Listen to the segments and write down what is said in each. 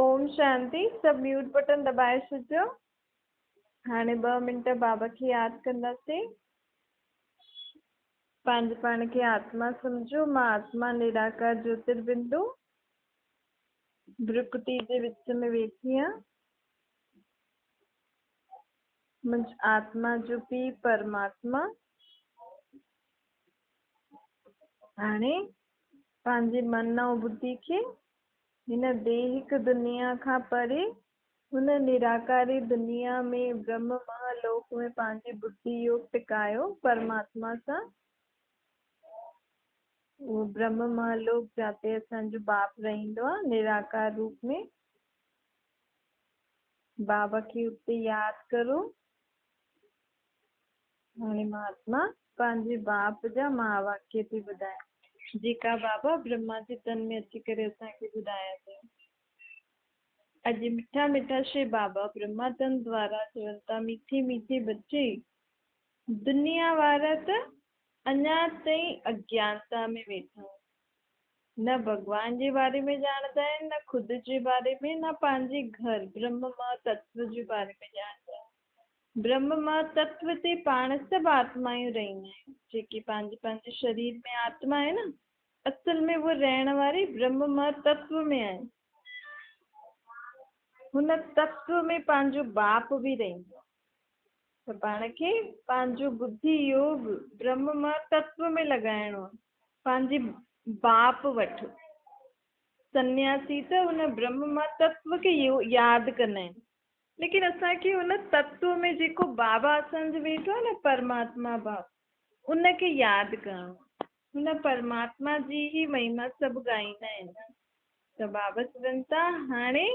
اوم شانتي سڀ ميوٽ بٽڻ دٻائي ڇڏجو. هاڻي ٻه منٽ بابا کي ياد ڪنداسين. پنهنجي پاڻ کي آتما سمجهو. مان آتما نراڪار جيوتربندو ڀرڪٽي جي وچ ۾ ويٺي آهيان. منهنجي آتما جو پيء پرماتما. هاڻي پنهنجي من ۽ ٻڌي کي هن ديهڪ دنيا کان پري هن نراڪاري دنيا ۾ برهم مها لوڪ ۾ پنهنجي ٻڌي يوگ ٽڪايو پرماتما سان. اهو برهم مها لوڪ جاتي اسان جو باپ رهندو آهي نراڪار روپ ۾. بابا کي اتي ياد ڪرو. هاڻي مهاتما پنهنجي باپ جا مها واڪيه ٿي ٻڌائي، جيڪا بابا برهما جي تن ۾ اچي ڪري اسان کي ٻڌايا اٿئي. اڄ مٺا مٺا شري بابا برهما تن دوارا چون ٿا، ميٺي ميٺي بچي، دنيا وارا ته اڃا تائين اگيانتا ۾ ويٺا آهن. نه ڀڳوان جي باري ۾ ڄاڻندا آهن، نه خود جي باري ۾، نه پنهنجي گهر برهم مها تتو جي باري ۾ ڄاڻندا آهن. برهم مها تتو تي پاڻ سڀ آتمائون رهندا آهيون. جيڪي پنهنجي پنهنجي شرير ۾ آتما آهي نه، اصل ۾ اهو رهڻ واري برهم مها تتو ۾ آهي. هن تتو ۾ پنهنجو باپ به رهندو آهي. ته پاڻ کي پنهنجو ٻڌي يوگ برهم مها تتو ۾ لڳائڻو آهي. پنهنجي باپ وٽ. سنياسي ته ان برهم مها تتو کي ياد ڪندا آهن. ليڪن اسان کي ان تتو ۾ جيڪو بابا اسان جو ويٺو آهي نه پرماتما باپ ان کي ياد ڪرڻو آهي. هن پرماتما جي ئي مهما سڀ ڳائيندا آهن ته بابا چون ٿا هاڻي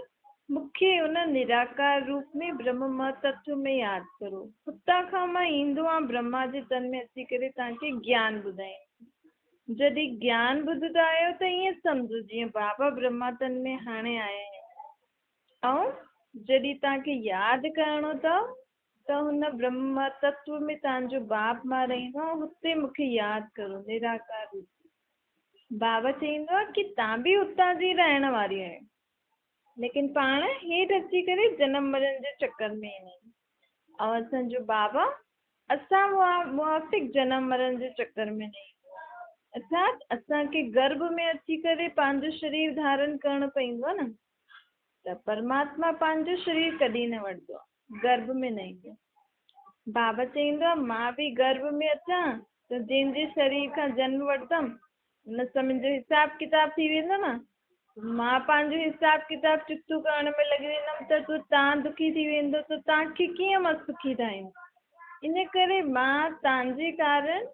مون کي ان نراڪار روپ ۾ برهم مها تتو ۾ ياد ڪرو. هتان کان مان ايندو آهيان برهما جي تن ۾ اچي ڪري توهان کي گيان ٻڌائيندو. جڏهن گيان ٻڌندا آهيو ته ائين سمجهو جيئن بابا برهما تن ۾ هاڻي آيا آهن. ۽ جڏهن توهان کي ياد ڪرڻو اٿو ته هن برهم تتو ۾ توهان جو باپ مان رهندو آهيان هتي مون کي ياد ڪرو نراڪار روپ ۾. بابا چئيندو آهي ڪي توهان به هتان جي رهڻ واري آهيو ليڪن پاڻ هيٺ اچي ڪري جنم مرڻ جي چڪر ۾ ايندا آهيون ۽ اسان جو بابا اسان موافق جنم مرڻ جي چڪر ۾ نه ايندو آهي ارٿات اسان کي گرڀ ۾ اچي ڪري پنهنجو شرير ڌارن ڪرڻو پئيندو آهي نه. ته پرماتما پنهنجو شرير ڪڏهن نه وٺندو آهي، گرڀ ۾ نه ايندو. بابا چئيندو آهي، مان به گرڀ ۾ اچان ته جنهن جي شرير کان جنم وٺندم، ان سان منهنجو حساب ڪتاب ٿي ويندو نه. مان پنهنجو حساب ڪتاب چڪتو ڪرڻ ۾ لڳي ويندم ته پوء توهان دکي ٿي ويندو ته توهان کي ڪيئن مان سکي ٺاهيان. ان ڪري مان توهان جي ڪارڻ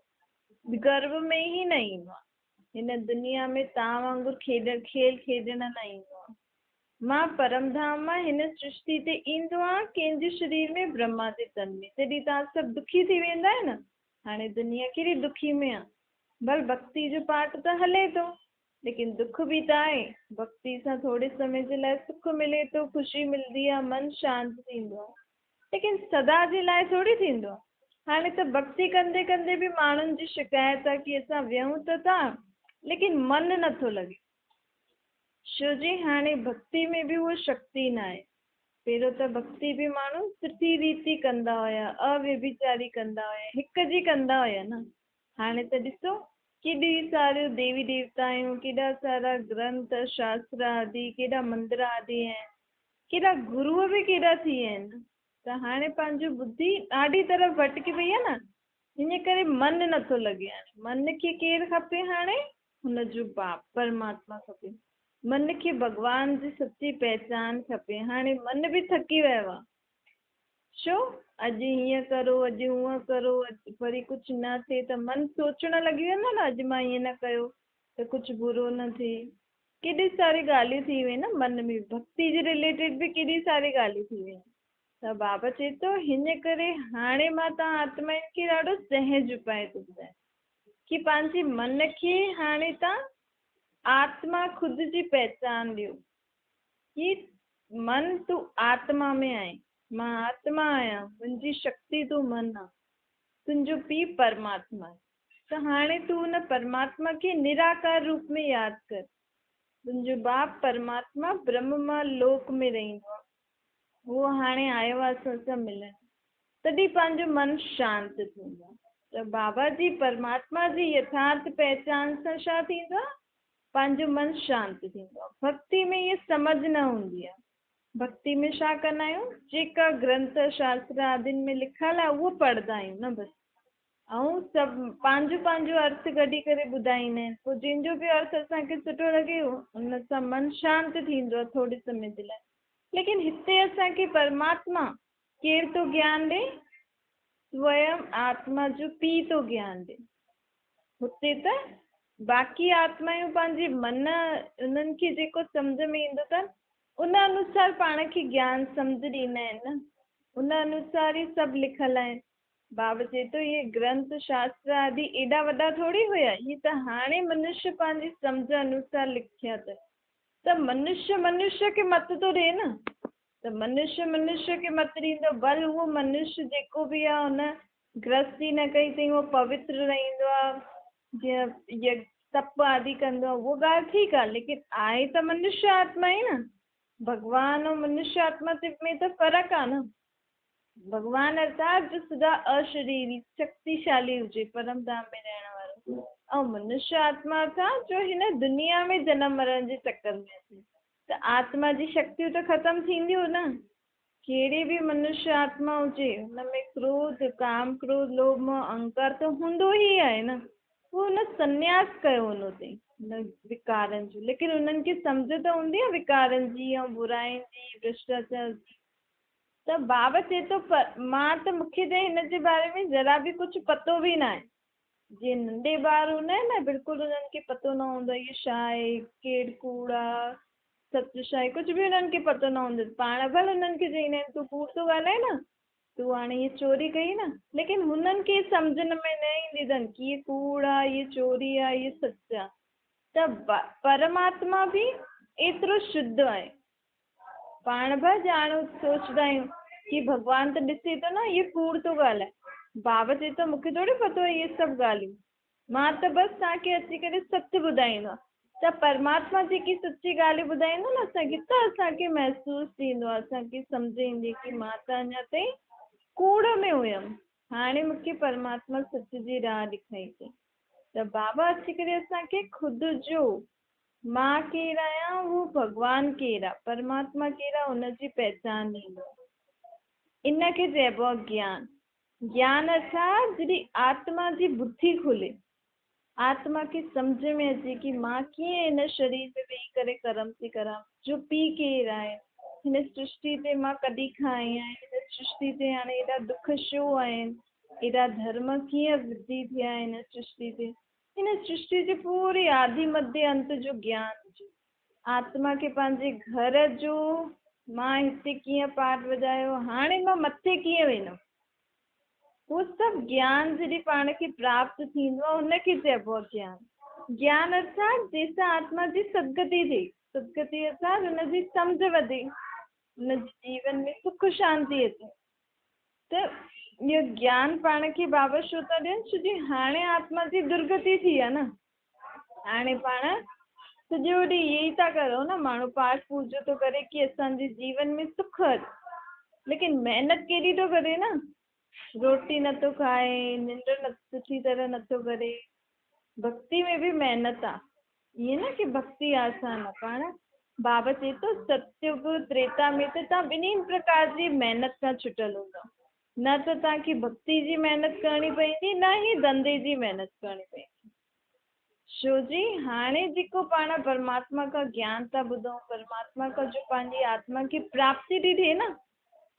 گرڀ ۾ ئي نه ايندو آهيان. هن دنيا ۾ توهان وانگر کيڏڻ کيل کيڏڻ نه ايندو آهيان. مان پرم ڌام مان هن سرشتي تي ايندو آهيان ڪنهن جي شرير ۾ برهما جي تن ۾. جڏهن توهان سڀ دکي ٿي ويندا آهيو نه، هاڻي دنيا ڪهڙي دکي ۾ آهي. ڀل ڀڳتي جو پاٺ ته هلي ٿو، ليڪن دک به ته آهي. ڀڳتي سان ٿوري سمي جي لاء سک ملي ٿو، خوشي ملندي آهي، من شانت ٿيندو آهي. ليڪن سدا جي لاء ٿوري ٿيندو. هاڻي ته ڀڳتي ڪندي ڪندي به ماڻهن جي شڪايت آ ڪي اسان ويهون ته ٿا ليڪن من نه ٿو لڳي. شو جي هاڻي ڀڳتي ۾ به اها شڪتي ناهي. پهريون ته ڀڳتي به ماڻهو سٺي ريتي ڪندا هيا، اويڀيچاري ڪندا هيا، هڪ جي ڪندا هيا نه. هاڻي ته ڏسو ڪيڏي ساريون ديوي ديوتايون، ڪيڏا سارا گرنٿ، شاستر آدي، ڪيڏا مندر آدي آهن. ڪيڏا گروء به ڪيڏا ٿي ويا آهن ته هاڻي پنهنجو ٻڌي ڏاڍي طرف ڀٽڪي پئي آهي نه ان ڪري من نٿو لڳي هاڻي من کي ڪير کپي هاڻي هن جو باپ پرماتما کپي من کي ڀڳوان جي سچي پهچان کپي هاڻي من به ٿڪي ويو آهي ڇو اڄ هيئن ڪرو اڄ هونئن ڪرو اڄ وري ڪجهه نه ٿئي ته من سوچڻ لڳي ويندو نه اڄ مان ائين نه ڪيو ته ڪجهه برو نه ٿئي ڪيڏي ساري ڳالهيون ٿي ويون نه من ۾ ڀڳتي جي رليٽيڊ به ڪيڏي ساري ڳالهيون ٿي ويون ته بابا چئي ٿو هن ڪري هاڻي مان توهان آتمائن کي ڏاڍو سهج اپاء ٿو ٻڌايان ڪي پنهنجي من کي هاڻي توهان آتما خود جي پهچان ڏيو ڪي من تون آتما ۾ آهين مان آتما آهيان منهنجي شڪتي تون من آ تنهنجو پيء پرماتما آهي. ته هاڻي تون ان پرماتما کي نراڪار روپ ۾ ياد ڪر. تنهنجو باپ پرماتما برهما لوڪ ۾ رهندو آهي، اهو هاڻي آيو آهي اسان سان ملڻ. تڏهن پنهنجو من شانت ٿيندو آهي. ته بابا جي پرماتما جي يٿارٿ پهچان سان ڇا ٿيندو آهي؟ پنهنجو من شانت ٿيندو آهي. ڀڳتي ۾ هيء سمجهه نه هوندي آهي. ڀڳتي ۾ ڇا ڪندا آهيون؟ جيڪا گرنٿ شاستر آدين ۾ لکيل آهي اهو پڙهندا آهيون نه بس. ۽ سڀ پنهنجو پنهنجو ارٿ ڪڍي ڪري ٻڌائيندا آهن. پوء جنهن جو به ارٿ اسان کي سٺو لڳي ان سان من شانت ٿيندو آهي ٿوري سمي جي لاء. ليڪن هتي اسان کي پرماتما ڪير ٿو گيان ڏي؟ سويم آتما جو پيء ٿو گيان ڏي. هتي ته باقي آتمايون پنهنجي من انهن کي جيڪو سمجهه ۾ ايندو اٿن ان انوسار پاڻ کي گيان سمجهه ڏيندا آهن نه، ان انوسار ئي سڀ لکيل آهن. بابا چئي ٿو اهي گرنٿ شاستر آدي ايڏا وڏا ٿوري هيا، هي ته هاڻي منشيه پنهنجي سمجهه انوسار لکيا اٿن. ته منشيه منشيه کي مت ٿو ڏئي نه، ته منشيه منشيه کي مت ڏيندو، ڀل اهو منشيه جيڪو به آهي ان گرهستي نه ڪئي اٿئي اهو پوتر رهندو آهي، جيئن يگ تپ آدي ڪندو آهي، اهو ڳالهه ٺيڪ آهي، ليڪن آهي ته منشيه آتما ئي نه، ڀڳوان ۽ منشيه آتما ۾ ته فرق آهي نه. ڀڳوان ارٿات جو سدا اشريري، شڪتيشالي هجي، پرم ڌام ۾ رهڻ وارو ۽ منشيه آتما ارٿات جو هن دنيا ۾ جنم مرڻ جي چڪر ۾ اچي ته آتما جي شڪتيون ته ختم ٿينديون نه. ڪهڙي به منشيه آتما هجي ان ۾ ڪروڌ، ڪام ڪروڌ، لوڀ موه اهنڪار ته هوندو ئي آهي نه. پوء هن سنياس ڪيو هوندو اٿئي هن وڪارن جو ليڪن انهن کي سمجهه ته هوندي آهي وڪارن جي ۽ براين جي ڀرشٽاچار جي. ته بابا چئي ٿو پر مان ته مون کي ته هن جي باري ۾ ذرا به ڪجهه پتو به ناهي. جيئن ننڍي ٻار هوندا آهن نه بلڪل انهن کي پتو نه هوندو آهي اهو ڇا آهي ڪير ڪوڙ آهي سچ ڇا آهي ڪجهه به انهن کي پتو نه هوندو آهي. پاڻ ڀل انهن کي چئيندا آهن تون ڪوڙ ٿو ڳالهائين نه تون هاڻي هيء چوري ڪئي نه ليڪن هنن کي سمجهه ۾ نه ايندي اٿن ڪي هيء ڪوڙ آهي هيء چوري آهي هيء سچ آهي ته پرماتما به ايترو شڌ آهي. پاڻ به ڄاڻو سوچدا آهيون ڪي ڀڳوان ته ڏسي ٿو نه هيء ڪوڙ ٿو ڳالهائي. بابا چئي ٿو مون کي ٿوري پتو آهي اهي سڀ ڳالهيون. مان ته بس توهان کي اچي ڪري سچ ٻڌائيندو آهيان. ته پرماتما جيڪي سچي ڳالهيون ٻڌائيندو نه اسان کي ته اسان کي محسوس ٿيندو آهي اسان کي سمجهه ايندي ڪي مان ته اڃا تائين ڪوڙ ۾ هيم هاڻي مون کي پرماتما سچ جي راهه ڏيکاري اٿئي. ته بابا اچي ڪري اسان کي خود جو مان ڪير آهيان، اهو ڀڳوان ڪير آ، پرماتما ڪير آ، ان جي پهچان ڏيندو آ. ان کي چئبو آ گيان. گيان ارٿات جڏهن آتما جي ٻڌي کلي، آتما کي سمجهه ۾ اچي ڪي مان ڪيئن هن شرير ۾ ويهي ڪري ڪرم ٿي ڪران، منهنجو پيء ڪير آهي، هن سرشتي تي مان ڪڏهن کان آئي آهيان، هن سرشتي تي هاڻي ايڏا دک ڇو آهن، ايڏا ڌرم ڪيئن ورڌي ٿيا هن سرشتي تي، هن سرشتيء جي پوري آدي مڌي انت جو گيان هجي. آتما کي پنهنجي گهر جو، مان هتي ڪيئن پاٺ وڄايو، هاڻي مان مٿي ڪيئن ويندم؟ اهو سڀ گيان جڏهن پاڻ کي پراپت ٿيندو آهي، ان کي چئبو آهي گيان. گيان ارٿات جنهن سان آتما جي سدگتي ٿئي. سدگتي ارٿات ان جي سمجهه وڌي، ان جي جيون ۾ سک شانتي اچي. ته اهو گيان پاڻ کي بابا ڇو ٿا ڏين؟ ڇو جي هاڻي آتما جي درگتي ٿي آهي نه. هاڻي پاڻ سڄو ڏينهن اهي ئي ٿا ڪرون نه، ماڻهو پاٺ پوڄو ٿو ڪري ڪي اسان جي جيون ۾ سک اچي، ليڪن محنت ڪيڏي ٿو ڪري نه، روٽي نٿو کائي، ننڊ سٺي طرح نٿو ڪري. ڀڳتي ۾ به محنت آ، ائين نه ڪي ڀڳتي آسان آ. پاڻ بابا چئي ٿو ستيگ تريتا ۾ ته توهان ٻنهي پرڪار جي محنت کان ڇٽل هوندؤ. نه ته توهان کي ڀڳتي جي محنت ڪرڻي پوندي نه ئي ڌنڌي جي محنت ڪرڻي پوندي. ڇو جي هاڻي جيڪو پاڻ پرماتما کان گيان ٿا ٻڌون، پرماتما کان جو پنهنجي آتما کي پراپتي ٿي ٿئي نه،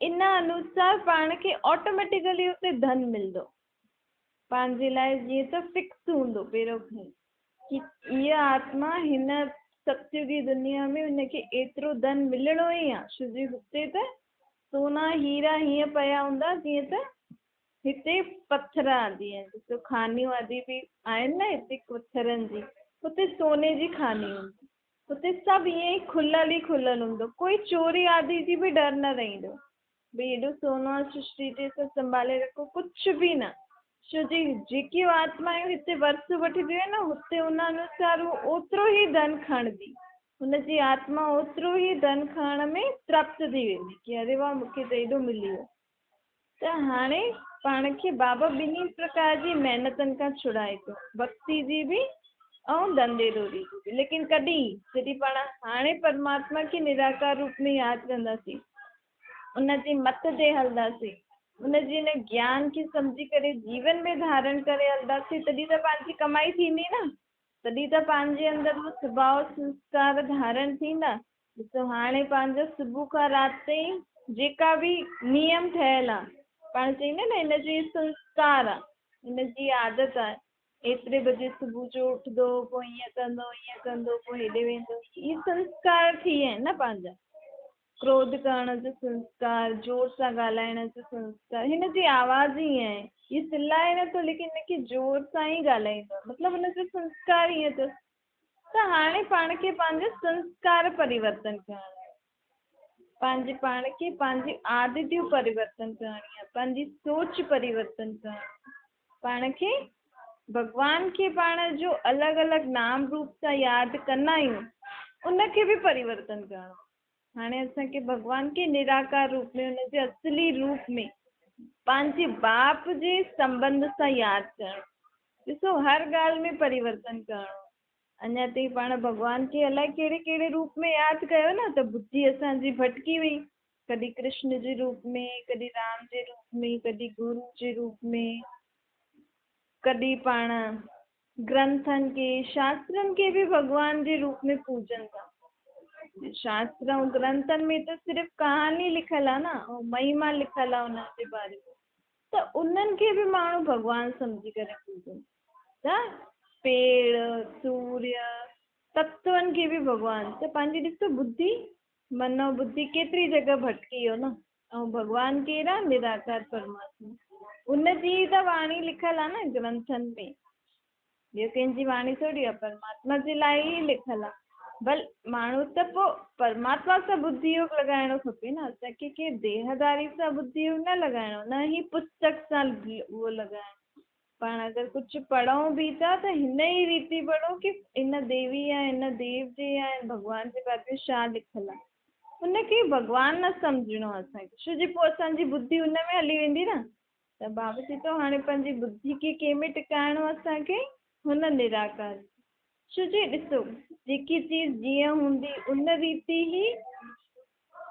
ان انوسار پاڻ کي آٽوميٽيڪلي اتي ڌن ملندو. پنهنجي لاء جيئن ته فڪس هوندو پهريون کان ئي ڪي هيء آتما هن ستيگي دنيا ۾ هن کي ايترو ڌن ملڻو ئي آ، ڇو جي هتي ته سونا هيرا هيئن پيا هوندا جيئن ته هتي پٿر آدي آهن، ڏسو کانيون آدي به آهن نه هتي پٿرن جي، هتي سوني جي کاني هوندي، هتي سڀ ائين ئي کليل ئي کليل هوندو، ڪوئي چوري آدي جي به ڊر نه رهندو. ڀئي ايڏو سونو آ سرشٽي تي سڀ سنڀالي رکو ڪجهه به نه ڇو جي جيڪي آتمايون هتي ورثو وٺنديون آهن نه هتي ان انوسار هو اوترو ئي ڌن کڻندي هن جي آتما اوترو ئي ڌن کڻڻ ۾ ترپت ٿي ويندي ڪي اري واهه مون کي ته ايڏو ملي ويو. ته هاڻي پاڻ کي بابا ٻنهي پرڪار جي محنتن کان ڇڙائي ٿو، ڀڳتي جي به ۽ ڌنڌي ڏوري جي به. ليڪن ڪڏهن؟ جڏهن پاڻ هاڻي پرماتما کي نراڪار روپ ۾ ياد ڪنداسين، ان جي مت تي هلنداسين، ان جي ان گيان کي سمجهي ڪري جيون ۾ ڌارڻ ڪري هلنداسين، تڏهن ته پنهنجي ڪمائي ٿيندي نه، تڏهن ته پنهنجي اندر اهو سڀاء سنسڪار ڌارڻ ٿيندا. ڏسو هاڻي پنهنجو صبح کان رات تائين جيڪا به نيم ٺهيل آ، پاڻ چئيندا نه هن جو هي سنسڪار آ، هن جي عادت آ، ايتري بجي صبح جو اٿندو، پوء ائين ڪندو، ائين ڪندو، پوء هيڏي ويندو، هي سنسڪار ٿي ويا آهن نه پنهنجا. ڪروڌ ڪرڻ جو سنسڪار، زور سان ڳالهائڻ جو سنسڪار، هن جي آواز ئي ائين آهي، هي چلائي نه ٿو ليڪن هن کي زور سان ئي ڳالهائيندو آهي، مطلب هن جو سنسڪار ائين اٿس. ته هاڻي پاڻ کي پنهنجو سنسڪار پريورتن ڪرڻو آهي، پنهنجي پاڻ کي پنهنجي عادتيون پريورتن ڪرڻي آهي، پنهنجي سوچ پريورتن ڪرڻي آهي، پاڻ کي ڀڳوان کي پاڻ جو الڳ الڳ نام روپ سان ياد ڪندا آهيون ان کي به پريورتن ڪرڻو آهي. هاڻي اسان کي ڀڳوان کي نراڪار روپ ۾ ان جي اصلي روپ ۾ پنهنجي باپ جي سنٻنڌ سان ياد ڪرڻ. ڏسو هر ڳالهه ۾ پريورتن ڪرڻو. اڃا تائين پاڻ ڀڳوان کي الائي ڪهڙي ڪهڙي روپ ۾ ياد ڪيو نه ته ٻڌي اسان جي ڀٽڪي وئي. ڪڏهن ڪرشن جي روپ ۾، ڪڏهن رام جي روپ ۾، ڪڏهن گرو جي روپ ۾، ڪڏهن پاڻ گرنٿن کي، شاسترن کي به ڀڳوان جي روپ ۾ پوڄن ٿا. شاستر ۽ گرنٿن ۾ ته صرف ڪهاڻي لکيل آهي نه ۽ مهما لکيل آهي انهن جي باري ۾ ته انهن کي به ماڻهو ڀڳوان سمجهي ڪري پوڄن ٿا. پيڙ، سوريه، تتون کي به ڀڳوان ته پنهنجي ڏسو ٻڌي، منو ٻڌي ڪيتري جڳهه ڀٽڪي ويو نه. ۽ ڀڳوان ڪير آ؟ نراڪار پرماتما. ان جي ئي ته واڻي لکيل آ نه گرنٿن ۾. ٻيو ڪنهن جي واڻي ٿوري آ، پرماتما جي لاء ئي لکيل آ. ڀل ماڻهو ته پوء پرماتما سان ٻڌي يوگ لڳائڻو کپي نه، اسان کي ڪنهن ديهداري سان ٻڌي يوگ نه لڳائڻو، نه ئي پستڪ سان اهو لڳائڻو. پاڻ اگر ڪجهه پڙهون به ٿا ته هن ئي ريتي پڙهون ڪي ان ديوي يا ان ديو جي يا ان ڀڳوان جي باري ۾ ڇا لکيل آهي. ان کي ڀڳوان نه سمجهڻو آهي اسان کي، ڇو جي پوء اسان جي ٻڌي ان ۾ هلي ويندي نه. ته بابا چئي ٿو هاڻي پنهنجي ٻڌي کي ڪنهن ۾ ٽڪائڻو آهي اسان کي؟ هن نراڪار ۾. ڇو جي ڏسو جيڪي چيز جيئن هوندي ان ريتي ئي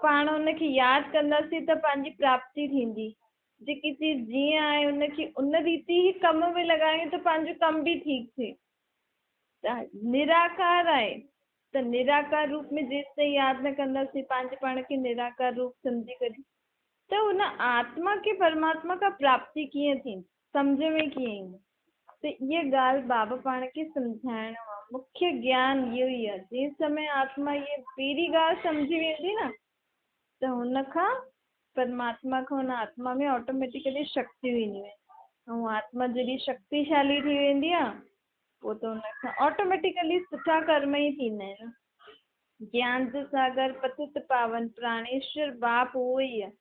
پاڻ ان کي ياد ڪنداسين ته پنهنجي پراپتي ٿيندي. جيڪي چيز جيئن آهي ان کي ان ريتي ئي ڪم ۾ لڳايون ته پنهنجو ڪم به ٺيڪ ٿئي. ته نراڪار آهي ته نراڪار روپ ۾ جيستائين ياد نه ڪنداسين پنهنجي پاڻ کي نراڪار روپ سمجهي ڪري ته ان آتما کي پرماتما کان پراپتي ڪيئن ٿيندي، سمجهه ۾ ڪيئن ايندي. ته اها ڳالهه بابا پاڻ کي سمجهائڻو آهي. مکيه گيان اهو ئي آهي. جنهن سمي آتما اها پهرين ڳالهه سمجهي ويندي نه ته هن کان پرماتما کان ان آتما ۾ آٽوميٽيڪلي شڪتيون اينديون آهن ۽ آتما جڏهن شڪتيشالي ٿي ويندي آهي پوء ته ان کان آٽوميٽيڪلي سٺا ڪرم ئي ٿيندا آهن. گيان جو ساگر پتت پاون پراڻيشور باپ اهو ئي آهي.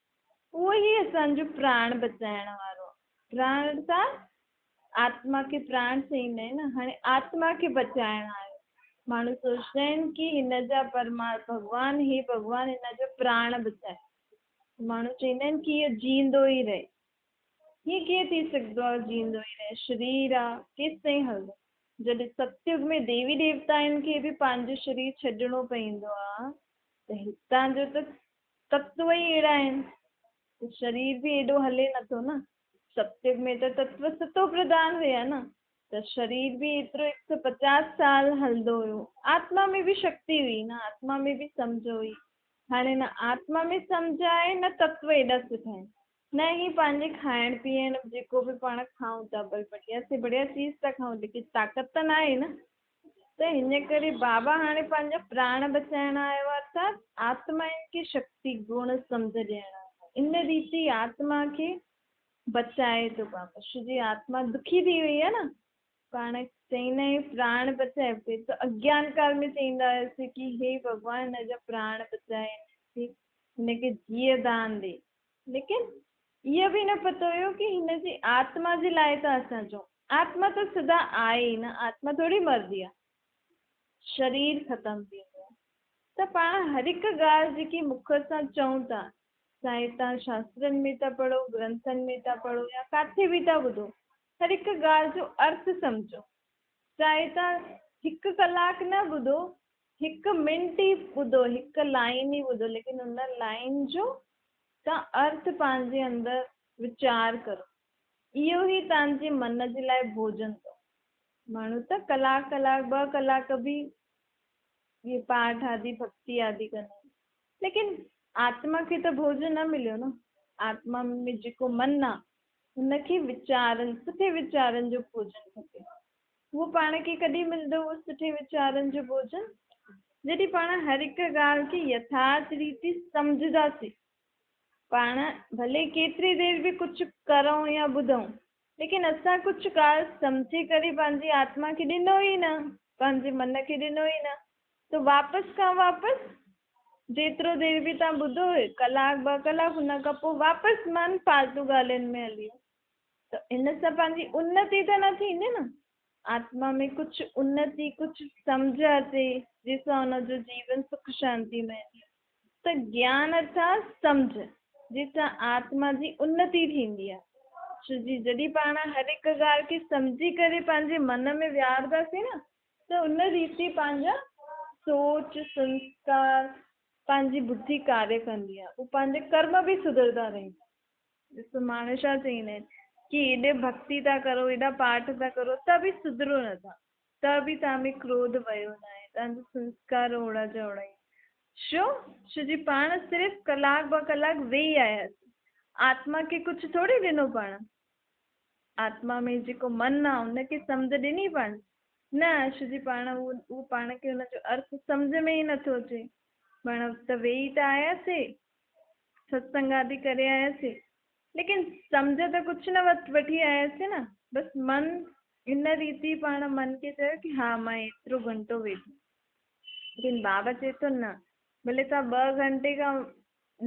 اهو ئي اسان جو پراڻ بچائڻ وارو آهي. پراڻ سان آتما کي پراڻ چئيندا آهن نه، هاڻي آتما کي بچائڻ آيو. ماڻهو سوچدا آهن ڪي هن جا پرما ڀڳوان هي ڀڳوان هن جو پراڻ بچائي. ماڻهو چئيندا آهن ڪي اهو جيئندو ئي رهي. هيئن ڪيئن ٿي سگهندو آهي جيئندو ئي رهي، شرير آ ڪيستائين هلندو. جڏهن ستيگ ۾ ديوي ديوتائن کي به پنهنجو شرير ڇڏڻو پئيندو آ ته هتان جو ته تتو ئي اهڙا آهن ته شرير به ايڏو هلي نٿو نه. ستيگ ۾ ته تتو ستو پرڌان هيا نه ته شرير به ايترو هڪ سو پچاس سال هلندو هيو. آتما ۾ به شڪتي هئي نه آتما ۾ به سمجهه هئي. هاڻي نه آتما ۾ سمجهه آهي نه تتو ايڏا سٺا آهن. نه ئي پنهنجي کائڻ پيئڻ جيڪو به پاڻ کائون ٿا ڀل بڙيا سي بڙيا چيز ٿا کائون ليڪن طاقت ته ناهي نه. ته هن ڪري بابا هاڻي پنهنجا پراڻ بچائڻ آيو آهي ته آتمائن کي شڪتي گڻ سمجهه ڏيڻ آيو آهي. ان ريت ئي آتما کي بچائي ٿو بابا. شو جي آتما دکي ٿي وئي آهي نه. پاڻ چئيندا آهيون پراڻ بچائي پئي ته اگيان ڪال ۾ چئيندا هياسين ڪي هي ڀڳوان هن جا پراڻ بچائي هن کي جيء دان ڏي. ليڪن اهو به نه پتو هيو ڪي هن جي آتما جي لاء ٿا اسان چئون. آتما ته سدا آهي ئي نه، آتما ٿوري مرندي آهي. شرير ختم ٿيندو آهي. ته پاڻ هر هڪ ڳالهه جيڪي مک سان چئون ٿا، چاهي توهان شاسترن ۾ ٿا پڙهو، گرنٿن ۾ ٿا پڙهو يا ڪاٿي به ٿا ٻڌو، هر هڪ ڳالهه جو ارٿ سمجهو. چاهي توهان هڪ ڪلاڪ نه ٻڌو، هڪ منٽ ئي ٻڌو، هڪ لائين ئي ٻڌو، ليڪن ان لائين جو توهان ارٿ پنهنجي اندر ويچار ڪرو. اهو ئي توهان جي من جي لاء ڀوڄن اٿو. ماڻهو ته ڪلاڪ ڪلاڪ ٻه ڪلاڪ به اهي پاٺ آدي ڀڳتي آدي ڪندا آهن، ليڪن آتما کي ته ڀوڄن نه مليو نه. آتما ۾ جيڪو من آ هن کي ويچارن، سٺي ويچارن جو ڀوڄن کپي. اهو پاڻ کي ڪڏهن ملندو اهو سٺي ويچارن جو ڀوڄن؟ جڏهن پاڻ هر هڪ ڳالهه کي يٿارٿ ريتي سمجهنداسين. پاڻ ڀلي ڪيتري دير به ڪجهه ڪرون يا ٻڌون، ليڪن اسان ڪجهه ڳالهه سمجهي ڪري پنهنجي آتما کي ڏنو ئي نه، پنهنجي من کي ڏنو ئي نه، ته واپس کان واپس جيترو دير به توهان ٻڌو ڪلاڪ ٻه ڪلاڪ ان کان پوء واپس من فالتو ڳالهين ۾ هلي ويو ته ان سان پنهنجي انتي ته نه ٿيندي نه. آتما ۾ ڪجهه انتي ڪجهه سمجهه اچي جنهن سان ان جو جيون سک شانتي ۾ ٿئي ته گيان ارٿات سمجهه جنهن سان آتما جي انتي ٿيندي آهي. ڇو جي جڏهن پاڻ هر هڪ ڳالهه کي سمجهي ڪري پنهنجي من ۾ ويهارنداسين نه ته ان ريتي پنهنجا سوچ، سنسڪار، پنهنجي ٻڌي ڪاريه ڪندي آهي، پوء پنهنجا ڪرم به سڌرندا رهندا. ڏسو ماڻهو ڇا چئيندا آهن ڪي ايڏي ڀڳتي ٿا ڪرو، ايڏا پاٺ ٿا ڪرو ته به سڌرو نه ٿا، ته به توهان ۾ ڪروڌ ويو نه آهي، توهان جا سنسڪار اوڙا جا اوڙا ئي آهن. ڇو؟ ڇو جي پاڻ صرف ڪلاڪ ٻه ڪلاڪ ويهي آياسين، آتما کي ڪجهه ٿوري ڏنو پاڻ. آتما ۾ جيڪو من آ ان کي سمجهه ڏني پاڻ؟ نه اشو جي پاڻ اهو پاڻ کي ان جو ارٿ سمجهه ۾ ئي نٿو اچي. پاڻ ته ويهي ته آياسي، ستسنگ آدي ڪري آياسي، ليڪن سمجهه ته ڪجهه نه وٺي آياسي نه. بس من ان ريتي پاڻ من کي چيو ڪي ها مان ايترو گهنٽو ويٺم. ليڪن بابا چئي ٿو نه ڀلي توهان ٻه گهنٽي کان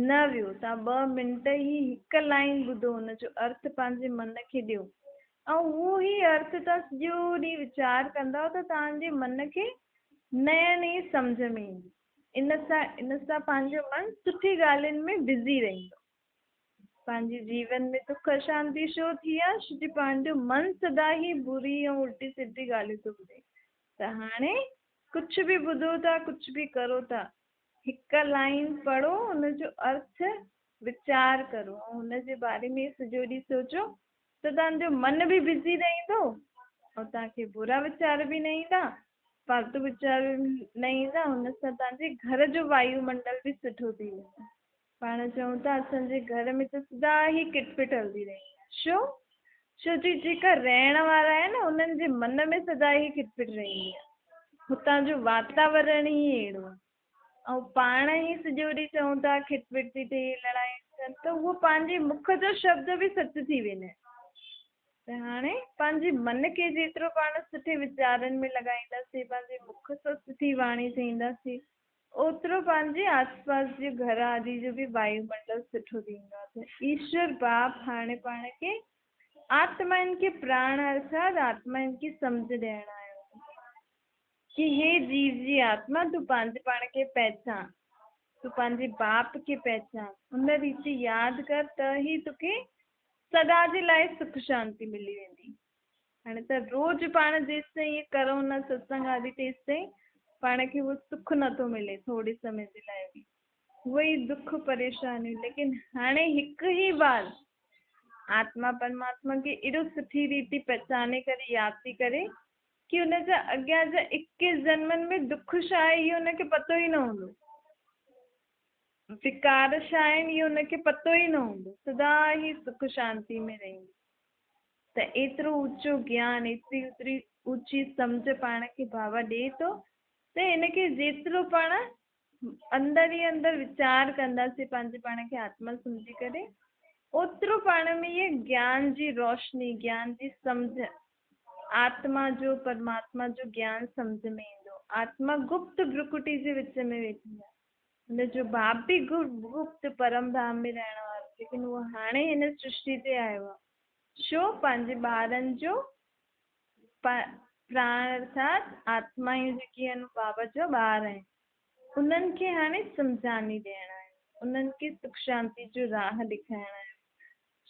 نه ويهو، توهان ٻه منٽ ئي هڪ لائين ٻڌو، ان جو ارٿ پنهنجي من کي ڏيو ۽ اهو ئي ارٿ توهان سڄو ڏينهن ويچار ڪندؤ ته توهان جي من کي نئين نئين سمجهه ۾ ايندي. ان سان ان سان پنهنجو من سٺي ڳالهين ۾ بزي رهندو. پنهنجي جيون ۾ دک اشانتي ڇو ٿي آ؟ ڇو جي پنهنجو من سدا ئي بري ۽ الٽي سڌي ڳالهيون ٿو ٻڌي. ته هاڻي ڪجهه به ٻڌو ٿا، ڪجهه به ڪرو ٿا، هڪ لائين پڙهو، ان جو ارٿ ويچار ڪرو ۽ ان جي باري ۾ سڄو ڏينهن سوچو ته توهان جو من به بزي رهندو ۽ توهان کي برا ويچار به نه ايندا، فالتو ويچار به نه ايندا، ان سان توهان جي گهر جو وايو منڊل به سٺو ٿي ويندو. پاڻ چئون ٿا اسان جي گهر ۾ ته سدا ئي ڪٽ پٽ هلندي رهندي آهي. ڇو؟ ڇو جي جيڪا رهڻ وارا آهن نه انهن جي من ۾ سدا ئي کٽ پٽ رهندي آهي. هتان جو واتاورڻ ئي اهڙو آهي. ۽ پاڻ ئي سڄو ڏينهن چئون ٿا کٽ پٽ ٿي ٿئي، لڙايون ٿين ته اهو پنهنجي مک جو شبد به سچ ٿي ويندا آهن. ته هاڻي پنهنجي من کي جيترو پاڻ سٺي ويچارن ۾ لڳائينداسين، پنهنجي مک سان سٺي واڻي چئينداسين، اوترو پنهنجي آس پاس جي گهر آدي جو به وايو منڊل سٺو ٿيندو آهي ته ايشور باپ هاڻي پاڻ کي آتمائن کي پراڻ ارٿات آتمائن کي سمجهه ڏيڻ آيو آهي ڪي هي جيو جي آتما تون پنهنجي پاڻ کي پهچان تون پنهنجي باپ کي پهچان ان ريتي ياد ڪر ته ئي توکي سدا جي لاء سک شانتي ملي ويندي. هاڻي ته روز پاڻ جيستائين ائين ڪرون نه ستسنگ آدي تيستائين پاڻ کي اهو سک نٿو ملي ٿوري سمي جي لاء به اهو ئي دک پريشانيون ليڪن هاڻي هڪ ئي بار آتما پرماتما کي ايڏو سٺي ريتي پهچاني ڪري ياد ٿي ڪري ڪي ان جا اڳيان جا اڪيس جنمن ۾ دک ڇا آهي اهو ان کي پتو ئي نه هوندو. وڪار ڇا آهن اهو ان کي پتو ئي نه هوندو سدا ئي سک شانتي ۾ رهندي. ته ايترو اوچو گيان، ايتري اوتري اوچي سمجهه پاڻ کي بابا ڏئي ٿو ته ان کي جيترو پاڻ اندر ئي اندر ويچار ڪنداسين پنهنجي پاڻ کي آتما سمجهي ڪري اوترو پاڻ ۾ اهي گيان جي روشني، گيان جي سمجهه، آتما جو پرماتما جو گيان سمجهه ۾ ايندو. آتما گپت برڪٽي جي وچ ۾ ويٺي آهي. هن جو باپ به گپت پرم ڌام ۾ رهڻ وارو ليڪن اهو هاڻي هن سرشٽي تي آيو آهي. ڇو؟ پنهنجي ٻارن جو پراڻ ارٿات آتمائون جيڪي آهن اهي بابا جا ٻار آهن. انهن کي هاڻي سمجهاڻي ڏيڻ آيو، انهن کي سک شانتي جو راهه ڏيکارڻ آيو.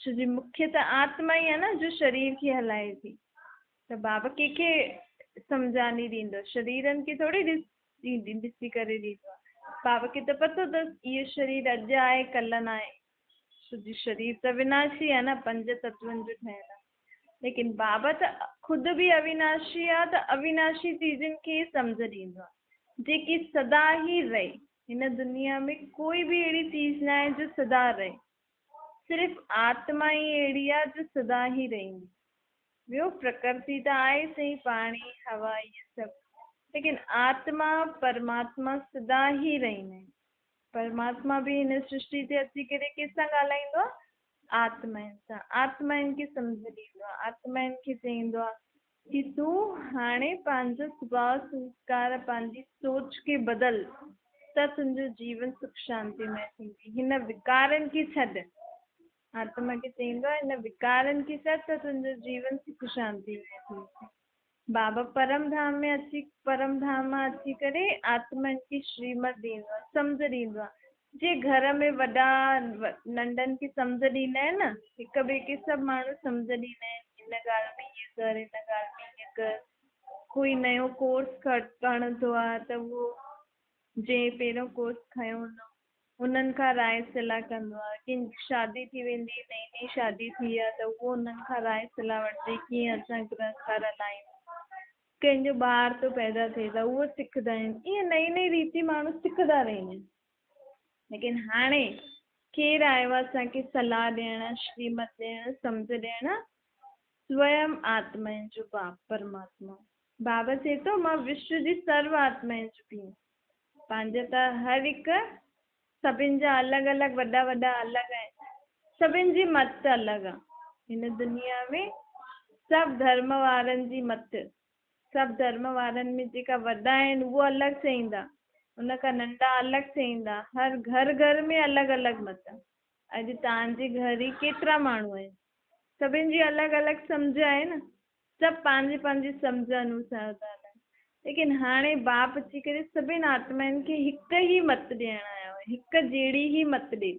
ڇو جي مکيه ته آتما ئي آهي نه جو شرير کي هلائي ٿي. ته بابا ڪنهن کي سمجهاڻي ڏيندو؟ شريرن کي ٿوري ڏسي ڪري ڏيندو آهي. بابا کي ته پتو اٿس اهو شرير اڄ آهي ڪلهه ناهي. ڇو جي شرير ته وناشي آهي نه، پنج تتون جو ٺهيل آهي. ليڪن بابا ته خود به اويناشي آهي ته اويناشي چيزن کي ئي سمجهه ڏيندو آهي، جيڪي سدا ئي رهي. هن دنيا ۾ ڪوئي به اهڙي چيز ناهي جو سدا رهي. صرف آتما ئي اهڙي آهي جو سدا ئي رهندي. ٻيو پرڪرتي ته آهي سهي، پاڻي، هوا اهي سڀ، ليڪن آتما، پرماتما سدا ئي رهندا آهن. پرماتما به هن سرشٽي تي اچي ڪري ڪنهن سان ڳالهائيندو آهي؟ آتمائن سان. آتمائن کي سمجهه ڏيندو آهي، آتمائن کي چئيندو آهي ڪي تون هاڻي پنهنجو سڀاء، سنسڪار، پنهنجي سوچ کي بدل ته تنهنجو جيون سک شانتيمئي ٿيندي. هن وڪارن کي ڇڏ. آتما کي چئيندو آهي هن وڪارن کي ڇڏ ته تنهنجو جيون سک شانتيمئي ٿيندي. بابا پرم ڌام ۾ اچي پرم ڌام مان اچي ڪري آتمن کي شريمت ڏيندو آهي، سمجهه ڏيندو آهي. جيئن گهر ۾ وڏا ننڍن کي سمجهه ڏيندا آهن نه، هڪ ٻئي کي سڀ ماڻهو سمجهه ڏيندا آهن، هن ڳالهه ۾ هيئن ڪر، هن ڳالهه ۾ هيئن ڪر. ڪوئي نيو ڪورس کڻندو آهي ته اهو جنهن پهريون ڪورس کنيو هوندو انهن کان راء صلاح ڪندو آ. ڪنهن جي شادي ٿي ويندي، نئين نئين شادي ٿي آ ته اهو انهن کان راء صلاح وٺندي ڪيئن اسان گهر هلايون. ڪنهن جو ٻار ٿو پيدا ٿئي ته اهو سکندا آهن. ائين نئين نئين ريتي ماڻهو سکندا رهندا آهن. ليڪن هاڻي ڪير آيو آ اسان کي صلاح ڏيڻ، شريمت ڏيڻ، سمجهه ڏيڻ؟ سويم آتمائن جو باپ پرماتما. بابا چئي ٿو مان وشو جي سرو آتمائن جو پيء. پنهنجا ته هر هڪ سڀن جا الڳ الڳ وڏا وڏا الڳ آهن. سڀن جي مت الڳ آ. هن دنيا ۾ سڀ ڌرم وارن جي مت، سڀ ڌرم وارن ۾ جيڪا وڏا آهن اهو الڳ چئيندا، ان کان ننڍا الڳ چئيندا، هر گهر گهر ۾ الڳ الڳ مت آ. اڄ توهان جي گهر ئي ڪيترا ماڻهو آهن، سڀن جي الڳ الڳ سمجهه آهي نه. سڀ پنهنجي پنهنجي سمجهه انوسار ٿا هلن. ليڪن هاڻي باپ اچي ڪري سڀن آتمائن کي هڪ ئي مت ڏيڻ آيو آهي، هڪ جهڙي ئي مت ڏي.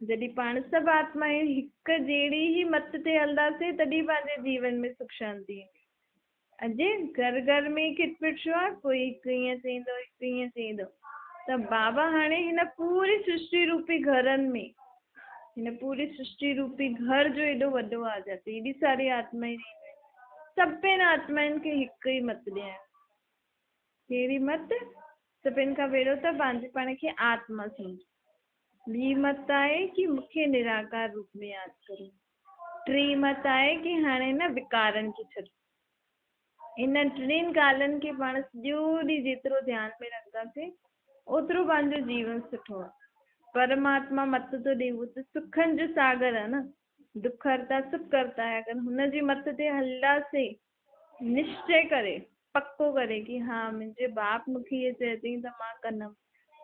جڏهن پاڻ سڀ آتمائون هڪ جهڙي ئي مت تي هلنداسين تڏهن پنهنجي جيون ۾ سک شانتي ايندي. اڄ گهر گهر ۾ ئي کٽ پٽ ڇو آهي، ڪوئي هڪ ائين چئيندو، هڪ ائين چئيندو. ته بابا هاڻي هن پوري سرشٽي روپي گهرن ۾، هن پوري سرشٽي روپي گهر جو ايڏو وڏو آ جاتي ايڏي ساري آتمائون رهنديون آهن، سڀن آتمائن کي هڪ ئي مت ڏيڻ. ڪهڙي مت؟ سڀن کان پهريون ته پنهنجي پاڻ کي آتما سمجهو. ٻي مت آهي ڪي مون کي نراڪار روپ ۾ ياد ڪريو. ٽين مت آهي ڪي هاڻي هن وڪارن کي ڇڏيو. انهن ٽنهي ڳالهين کي پاڻ سڄو ڏينهن جيترو ڌيان ۾ رکنداسين اوترو پنهنجو جيون سٺو آهي. پرماتما مت ٿو ڏئي اهو ته سکن جو ساگر آهي نه. دک هرتا سک ڪرتا آهي. اگر هن جي مت تي هلنداسين نشچي ڪري پڪو ڪري ڪي ها منهنجي باپ مون کي اهي چيو اٿئي ته مان ڪندم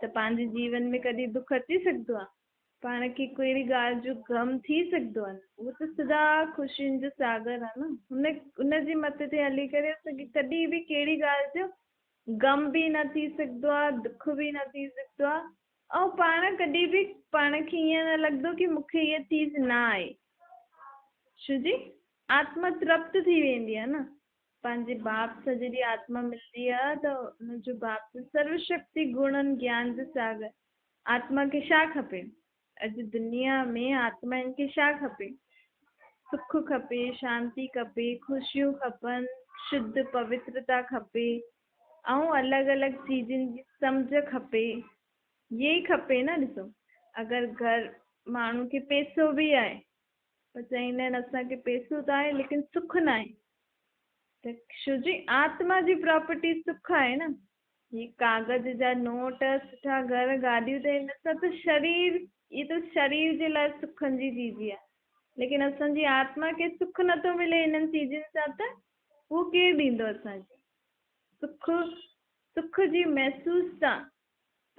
ته پنهنجي جيون ۾ ڪڏهن دک اچي سگهندو آهي؟ پاڻ کي ڪهڙي ڳالهه جو غم ٿي سگهندو آهي نه؟ اهو ته سدا خوشين جو ساگر آهي نه. هن ان جي مت تي هلي ڪري اسان کي ڪڏهن به ڪهڙي ڳالهه جو غم به نه ٿي سگهندو آهي، دک به نه ٿي سگهندو آهي ۽ پاڻ ڪڏهن به پاڻ کي ائين نه لڳندو ڪي مون کي هيء چيز نه آهي. ڇو جي آتما ترپت ٿي ويندي آهي نه. پنهنجي باپ سان جڏهن آتما ملندي آهي ته ان جو باپ ته سرو شڪتي گڻن گيان جو ساگر. آتما کي ڇا کپي؟ اڄ دنيا ۾ آتمائن کي ڇا کپي؟ سک کپي، شانتي کپي، خوشيون کپن، شڌ پوترتا کپي ۽ الڳ الڳ چيزن جي سمجهه کپي. اهي ئي کپي نه ڏسو اگر گهر ماڻهو کي پيسو به آهي پر چئيندا آهن اسان کي پيسو ته آهي ليڪن سک ناهي ته ڇو جي آتما جي پراپرٽي سک آهي نه. هي ڪاغذ جا نوٽ، سٺا گهر، گاڏيون ته هن سان ته شرير، هي ته شرير جي لاء سکن جي چيز آهي، ليڪن اسان جي آتما کي سک نٿو ملي هنن چيزن سان ته اهو ڪير ڏيندو اسان کي؟ سک، سک جي محسوس ته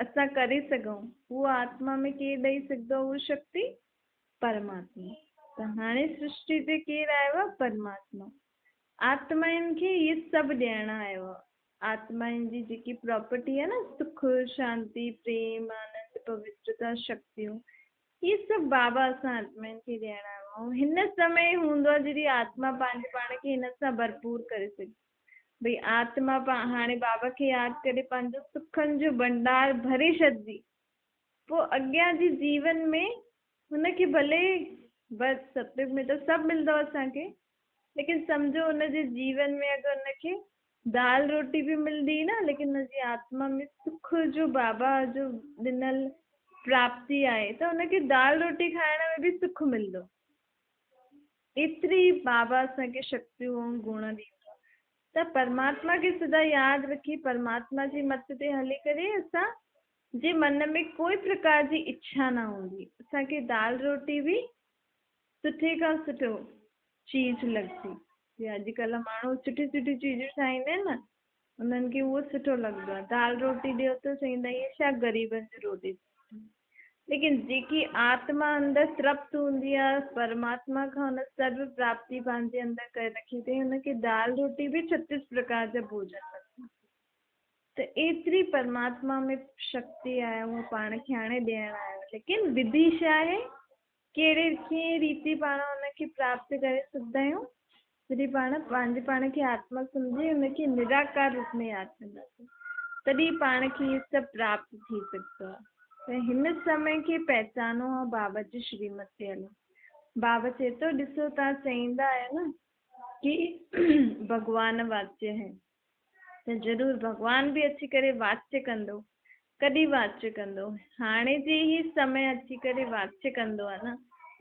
اسان ڪري سگهون، اهو آتما ۾ ڪير ڏئي سگهندو آهي اهو شڪتي؟ پرماتما. ته هاڻي سرشٽي تي ڪير آيو آهي؟ پرماتما. آتمائن کي اهي سڀ ڏيڻ آيو آهي. آتمائن جي جيڪي پراپرٽي آهي نه، سک، شانتي، پريم، آنند، پوترتا، شڪتيون، اهي سڀ بابا اسان آتمائن کي ڏيڻ آيو آهي. ۽ هن سمي هوندو آهي جڏهن آتما پنهنجي پاڻ کي هن سان ڀرپور ڪري سگهي. ڀئي آتما هاڻي بابا کي ياد ڪري پنهنجو سکن جو ڀنڊار ڀري ڇڏجي، پوء اڳيان جي جيون ۾ هن کي ڀلي بس ستيگ ۾ ته سڀ ملندو اسان کي، ليڪن سمجهو هن جي جيون ۾ اگر هن کي دال روٽي به ملندي نه، ليڪن هن جي آتما ۾ سک جو بابا جو ڏنل پراپتي آهي ته هن کي دال روٽي کائڻ ۾ به سک ملندو. ايتري بابا اسان کي شڪتيون ۽ گڻ ڏيندو آهي ته پرماتما کي سدا ياد رکي پرماتما جي مت تي هلي ڪري اسان جي من ۾ ڪوئي پرڪار جي اڇا نه هوندي، اسان کي دال روٽي به سٺي کان سٺو چيز لڳندي. جيئن اڄڪلهه ماڻهو سٺي سٺي چيزون ٺاهيندا آهن نه، انهن کي اهو سٺو لڳندو آهي. دال روٽي ڏيو ته چئيندا اهي ڇا غريبن جي روٽي. ليڪن جيڪي آتما اندر ترپت هوندي آهي، پرماتما کان ان سرو پراپتي پنهنجي اندر ڪري رکي اٿئي، ان کي دال روٽي به ڇتيس پرڪار جا ڀوڄن لڳندا. ته ايتري پرماتما ۾ شڪتي آهي، اها پاڻ کي هاڻي ڏيڻ آيو. ليڪن وڌي ڇا آهي؟ ڪهڙي ڪنهن ريتي پاڻ ان کي پراپت ڪري سگهندا آهيون؟ جڏهن پاڻ پنهنجي پاڻ کي آتما سمجهي ان کي نراڪار روپ ۾ ياد ڪنداسين، تڏهن پاڻ کي اهي سڀ پراپت ٿي سگهندو آهي. ته هن سمي کي پهچانو ۽ بابا جي شريمت تي هلو. بابا چئي ٿو، ڏسو توهان چئيندا آهيو نه ڪي ڀڳوان واچيه هي. ته ضرور ڀڳوان به اچي ڪري واچ ڪندو. ڪڏهن واچ ڪندو؟ هاڻي جي هي سمي اچي ڪري واچ ڪندو آهي نه.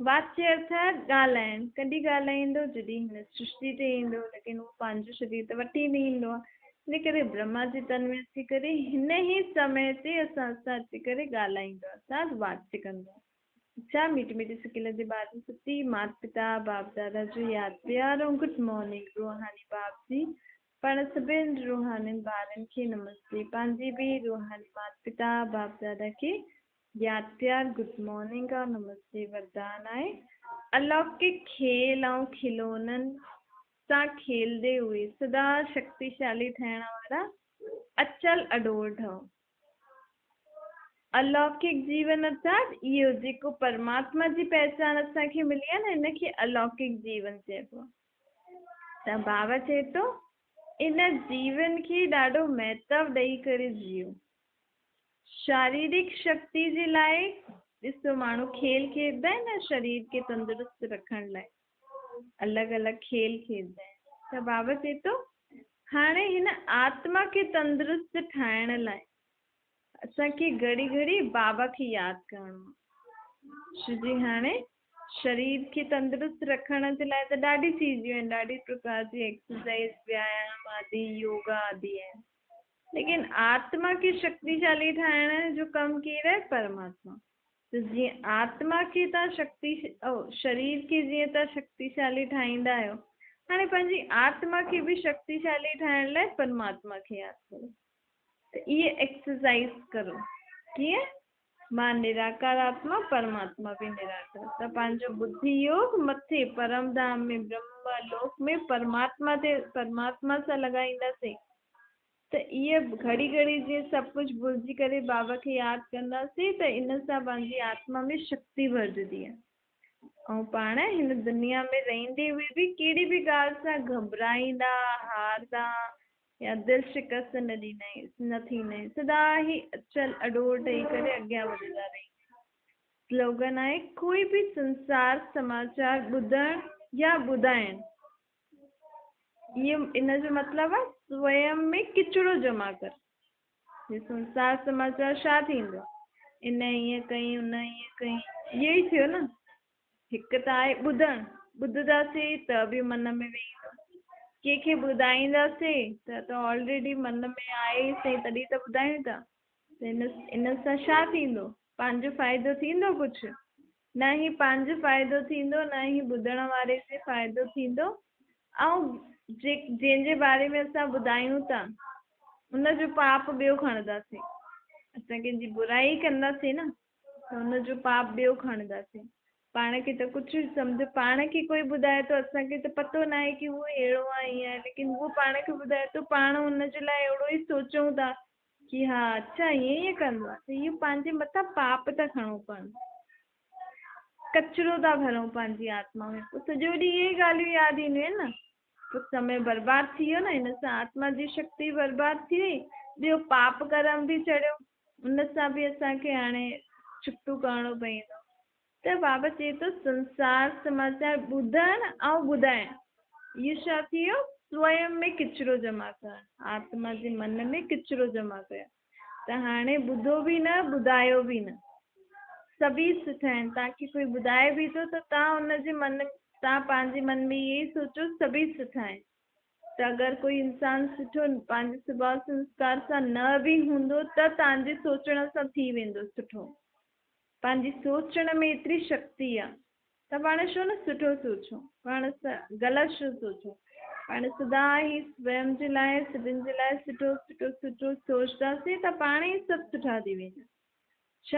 واچ ارٿ آهي ڳالهائڻ. ڪڏهن ڳالهائيندو؟ جڏهن هن سرشتي تي ايندو. ليڪن هو پنهنجو شرير ته وٺي نه ايندو آهي. ان ڪري برهما جي تن ۾ اچي ڪري هن ئي سمي تي اسان سان اچي ڪري ڳالهائيندو آهي، ارٿات واچ ڪندو آهي. اڇا ميٺي ميٺي سڪيل جي ٻارن ستي مات پتا باپ دادا جو ياد پيار ۽ گڊ مارننگ روحاني باپ جي پاڻ سڀن روحانين ٻارن کي نمستي پنهنجي به روحاني مات پتا باپ دادا کي ياد پيار گڊ مارننگ ۽ نمستي وردان آهي الوڪڪ کيل ۽ کلونن سان کيلدي هئي سدا شڪتيشالي ٺهڻ وارا اچل اڏول ٺهو. الوڪڪ جيون ارٿات اهو جيڪو پرماتما جي پهچان اسان کي ملي آهي نه ان کي الوڪڪ جيون چئبو آهي. ته بابا چئي ٿو ان جيون کي ڏاڍو مهتو ڏئي ڪري جيئو. شاريرڪ شڪتي جي لاء ڏسو ماڻهو کيل کيڏندا آهن نه شرير کي تندرست رکڻ لاء الڳ الڳ کيل کيڏندا آهن. ته بابا چئي ٿو هاڻي هن آتما کي تندرست ٺاهڻ لاء اسان کي گهڙي گهڙي بابا کي ياد ڪرڻو آهي. ڇو جي هاڻي شرير کي تندرست رکڻ جي لاء ته ڏاڍي چيزيون آهن، ڏاڍي پرڪار جي ايڪسرسائيز، ويايام آدي، يوگا آدي آهن، ليڪن آتما کي شڪتيشالي ٺاهڻ جو ڪم ڪير آهي؟ پرماتما. ته جيئن آتما کي توهان شڪتي شرير کي جيئن توهان شڪتيشالي ٺاهيندا آهيو، هاڻي پنهنجي آتما کي به شڪتيشالي ٺاهڻ لاء پرماتما کي ياد ڪرو ته اهي ايڪسرسائيز ڪرو. ڪيئن؟ مان نراڪار آتما، پرماتما به نراڪار. ته پنهنجو ٻڌي يوگ مٿي پرم ڌام ۾ برهم لوڪ ۾ پرماتما تي پرماتما سان لڳائينداسين. ته ايئن گهڙي گهڙي جيئن سڀ ڪجهه ڀلجي ڪري بابا کي ياد ڪنداسين ته ان سان پنهنجي آتما ۾ شڪتي ڀرجندي ۽ پاڻ هن دنيا ۾ رهندي هئي به ڪهڙي به ڳالهه سان گهٻرائيندا، هاردا يا دل شڪست نه ڏيندا نه ٿيندا آهيون سدا هي اچل اڏول ٺهي ڪري اڳيان وڌندا رهندا آهيون. سلوگن آهي ڪوئي به سنسار سماچار ٻڌڻ يا ٻڌائڻ اهو ان جو مطلب آهي سويم ۾ ڪچرو جمع ڪر. هي سنسار سماچار ڇا ٿيندو آهي؟ ان ائين ڪئي ان ائين ڪئي اهو ئي ٿيو نه. هڪ ته آهي ٻڌڻ، ٻڌنداسين ته به من ۾ ويهندو. ڪنهن کي ٻڌائينداسين ته ته آلريڊي من ۾ آهي ئي سهي تڏهن ته ٻڌايون ٿا. ته ان سان ڇا ٿيندو؟ پنهنجو فائدو ٿيندو ڪجهه؟ نه ئي پنهنجو فائدو ٿيندو نه ئي ٻڌڻ واري کي فائدو ٿيندو ۽ جنهن جي باري ۾ اسان ٻڌايون ٿا ان جو پاپ ٻيو کڻنداسين. اسان ڪنهن جي برائي ڪنداسين نه ته ان جو پاپ ٻيو کڻنداسين. پاڻ کي ته ڪجهه سمجهه، پاڻ کي ڪوئي ٻڌائي ٿو، اسان کي ته پتو ناهي ڪه اهو اهڙو آهي ائين آهي، ليڪن اهو پاڻ کي ٻڌائي ٿو، پاڻ ان جي لاءِ اهڙو ئي سوچون ٿا ڪه ها اڇا ائين ائين ڪندو آهي، ته اهو پنهنجي مٿان پاپ ٿا کڻون پاڻ، ڪچرو ٿا ڀرون پنهنجي آتما ۾. پوءِ سڄو ڏينهن اهي ئي ڳالهيون ياد اينديون آهن نه، پوءِ سمي برباد ٿي ويو نه، هن سان آتما جي شڪتي برباد ٿي وئي، ٻيو پاپ ڪرم به چڙهيو، ان سان به اسان کي هاڻي ڇٽو ڪرڻو پوندو. ته بابا چئي ٿو سنسار سماچار ٻڌڻ ۽ ٻڌائڻ، اهو ڇا ٿي ويو؟ سويم ۾ ڪچرو جمع ڪرڻ، آتما جي من ۾ ڪچرو جمع ڪيو. ته هاڻي ٻڌو به نه، ٻڌايو به نه، سڀئي سٺا آهن. توهان کي ڪوئي ٻڌائي به ٿو ته توهان ان جي من، توهان پنهنجي من ۾ اهو ئي سوچو سڀئي سٺا آهن. ته اگر ڪوئي انسان سٺو پنهنجي سڀاءُ سنسڪار سان نه به هوندو ته توهان جي سوچڻ سان ٿي ويندو سٺو. پنهنجي سوچڻ ۾ ايتري شڪتي آهي ته پاڻ ڇو نه سٺو سوچون، پاڻ غلط ڇو سوچون؟ پاڻ سدا ئي سويم جي لاءِ، سڀني جي لاءِ سٺو سٺو سٺو سوچنداسين ته پاڻ ئي سڀ سٺا ٿي ويندا.